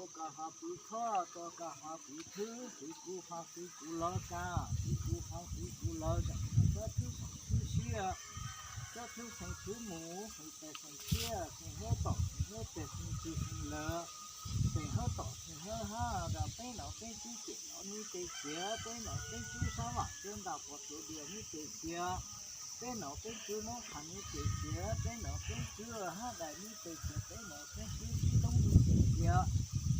Rau koj ho kwv txhob, rau koj ho kwv thwb, kwv kuv ho kwv kuv lawv kab, kwv kuv ho kwv kuv lawv zam, cov thwb seem thwb siab, cov thwb xeem thwb mus, xeem tes xeem thiab, xeem huab tom xeem huab tes, xeem tus xeem lawv, xeem huab tom xeem huab hab, rau peb nom peb tswb cem los neb tes chiav, peb nom peb tswb sab vam cuab ntaj pov tsuav dias neb tes chiav, peb nom peb tswb noob qhav neb tes chiav, peb nom peb tswb hab dais neb tes chiav, peb nom peb tswb sib loob neb tes chiav,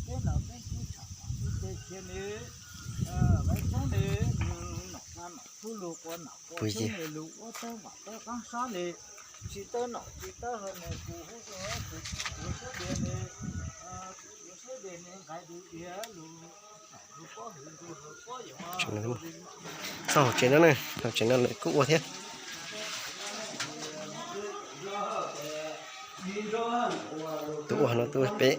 peb nom peb tswb tsham vam neb tes chiav neb, lawv txoob neb, nom tsa nom txhub lug quas nom quas xyoob neb lug ua tawb vam tawb qaab sab neb, tsis tawb nom tsis tawb hawv neb kuv hub kuv siab dias neb, kuv siab dias neb nqaij dub dias lug, lug pob hwv lug hawv pob yom. Txog hauv tsev no na, hauv tsev no lawv kuj ua thiab. Tus ua no tus pem.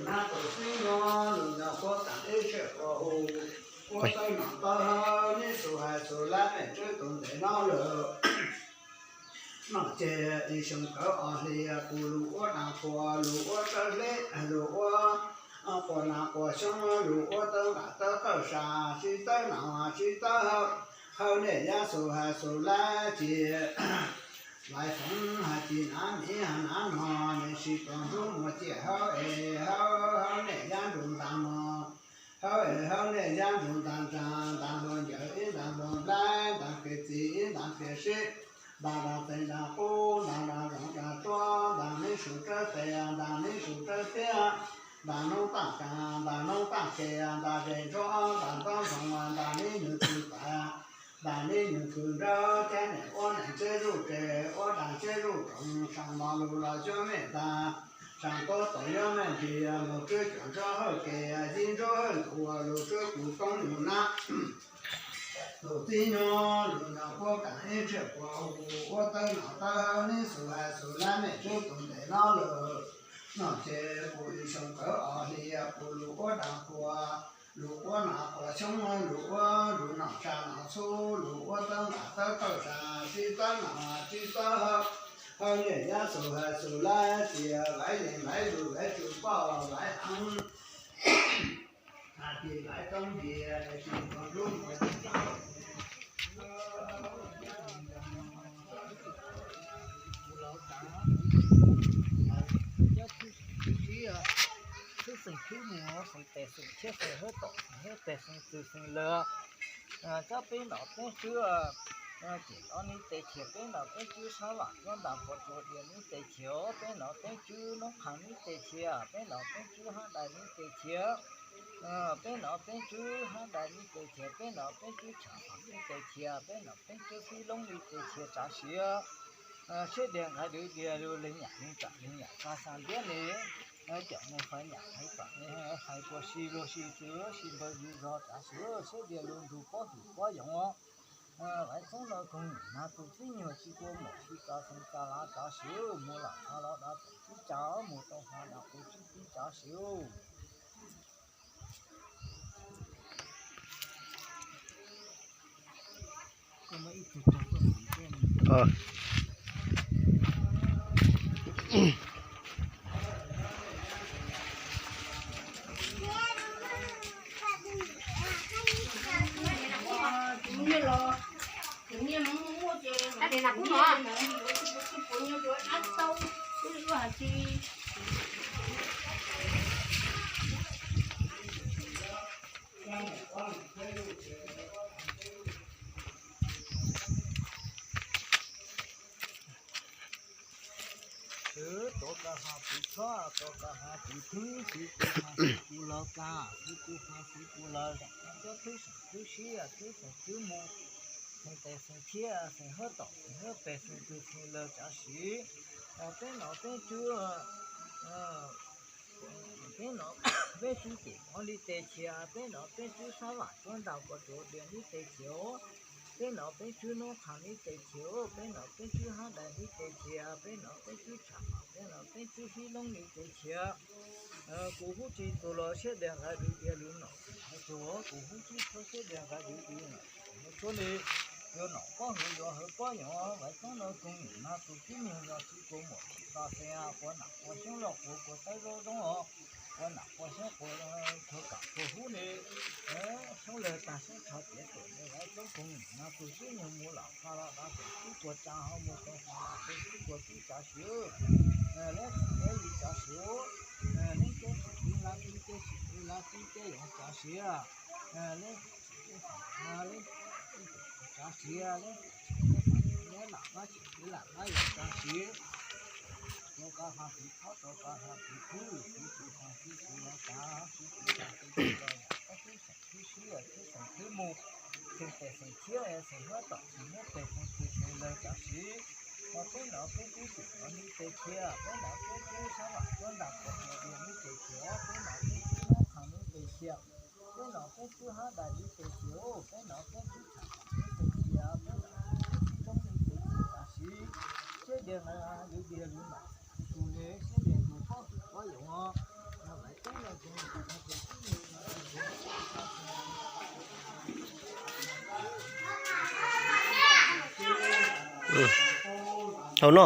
Nom ces ib xyoo kawg ob hli kuv lug ua daag quas, lug ua tsawb hleb, lug ua quas nam quas xyoob, lug ua tawb nqaj tawb qawj, sib tawb nom sib tawb hawv, hawv niam yab xu hawv xu lab ci, laiv foov hab ci nav miv hab nav no, neb sib tau hnub muaj ciaj hawv es hawv, hawv niam yab nrug ntaag no, hawv es hawv niam yab nrug ntaag ntsaag, ntaag nplooj ncaws ib ntaag nplooj nplaib, ntaag kev txiv ib ntaag kev sib, ntaag ntaag txeeg ntaag qub, ntaag ntaag zoov ntaag tsuab, ntaag neb su tsawb tes, ntaag neb su tsawb tiab, ntaag noob taaj kaag, ntaag noob taaj ke, ntaag zej ntsuab, ntaag ntaub ntxhoo, ntaag neb nwg txwv tais, ntaag neb nwg txwv nrawb, cab niam ua neeg tseb zuj tseg, ua daag tseb zuj roos, saam no lug los cuab mej taag, saam tuab tom yuav mej ntiag, lug tswb cuam ntsuab hawj kev, yib ntsuab hawj ntuas, lug tswb kuv toob yug nab. Tus txib nyuas lug nyog puab kaam ib txhia puas hu, ua tawb nom tawb hawv neb xu hais xu lab mej tswb tus ntes no lawm. Nom ces kuv ib xyoo kawg ob hli kuv lug ua daag quas, lug ua nam quas xyoob, lug ua lug nom tsa nom txhub, lug ua tawb nqaj tawb qawj, sib tawb nom sib tawb hawv, hawv niam yab xu hais xu lab cia, laiv yeej laiv lug laiv tsw poj laiv heev. Hais tias laiv toob ntiag, tsis tau nruab muag, cov thwb xeem thwb mus, xeem tes xeem thiab, xeem huab tom xeem huab tes, xeem txwv xeem lawv, cov peb nom peb tswb cem los neb tes chiav, peb nom peb tswb sab vam cuab ntaj pov tsuav dias neb tes chiav, peb nom peb tswb noob qhav neb tes chiav, peb nom peb tswb hab dais neb tes chiav, peb nom peb tswb hab dais neb tes chiav, peb nom peb tswb tsham vam neb tes chiav, peb nom peb tswb sib loob neb tes chiav tsav siav. Siab dias nqaij dwv dias lug leeg nyam leeg tsaam leeg nyam tsa xaa ntiab neb, cov neb faiv nyam faiv tsaam neb faiv puas si luag si txwv si npawg yug zog tsav siav, siab dias lug nrug pob hwm pob yoov. Laiv txoob no koog nyam nag tus txib nyuag tsis kua muam tsis tsa xeev tsa lav tsav siav, mus lam tsa los dav txaum tib tsav, mus tau hnav dav quas tsis tib tsav siav. Tov koj ho kuv txhob, tov koj ho kuv thwb, kuv kuv ho kuv kuv lawv kab, kuv kuv ho kuv kuv lawv zam, cov thwb seem thwb siab, thwb seem thwb mus, xeem tes xeem thiab, xeem huab tom xeem huab tes, xeem txwv xeem lawv tsav siav. Peb nom peb tswb, peb nom peb tswb cem los neb tes chiav, peb nom peb tswb sab vam cuab ntaj pov tsuav dias neb tes chiav, peb nom peb tswb noob qhav neb tes chiav, peb nom peb tswb hab dais neb tes chiav, peb nom peb tswb tsham vam, peb nom peb tswb sib loob neb tes chiav. Kuv hub tsis txuag los siab dias nqaij dwv dias lug nom txhua, kuv hub tsis txuag siab dias nqaij dwv dias nom txhua neb. Yuav nom pob hwv yuav hawv pob yoov, laiv txoob no koog nyam nag tus txib nyuag yog tsis kua muam tsis tsa xeev, quas nam quas xyoob los quas kuas tawb zoo zoo os. Quas nam quas xyoob quas, quas kam quas hub ne, xyoob lawg tag xyoob tsho tiav tuam ne, lawv coob koog no tus xub nyuag mus los qha los dav, tus xub quas tsa ho mus tau qha los, tus xub quas tib tsav siv, leb tsis leb yus tsav siv, leb ceb tsis leb lab tib, ceb tsis leb lab tib, ceb yus tsav siv, leb tsav siv, leb lam lab tsis leb lam lab yus tsav siv. Rau qab ha tiv thob, rau qab ha tiv kub, tiv tus ha tiv tus los tav, tiv tus ha tiv tus los yam, ob tub xeem khwb sib, ob tub xeem khwb mus, xeem tes xeem thiab, xeem huab tom xeem huab tes, xeem tus xeem lawg tsav siv. Ho peb nov peb twb tsim qhov nub tes khiav, peb nov peb twb sab vam cuab ntas qhov tias dias nub tes khiav, peb nov peb twb muab qhov nub tes khiav, peb nov peb twb hab dais nub tes khiav, peb nov peb twb tsham nub tes khiav, peb nov peb twb tib roob nub tes khiav tsav siv. Siab dias na, lub dias lub nom, tus tus ne siab dias tus pob tus pob yom. Thaum no.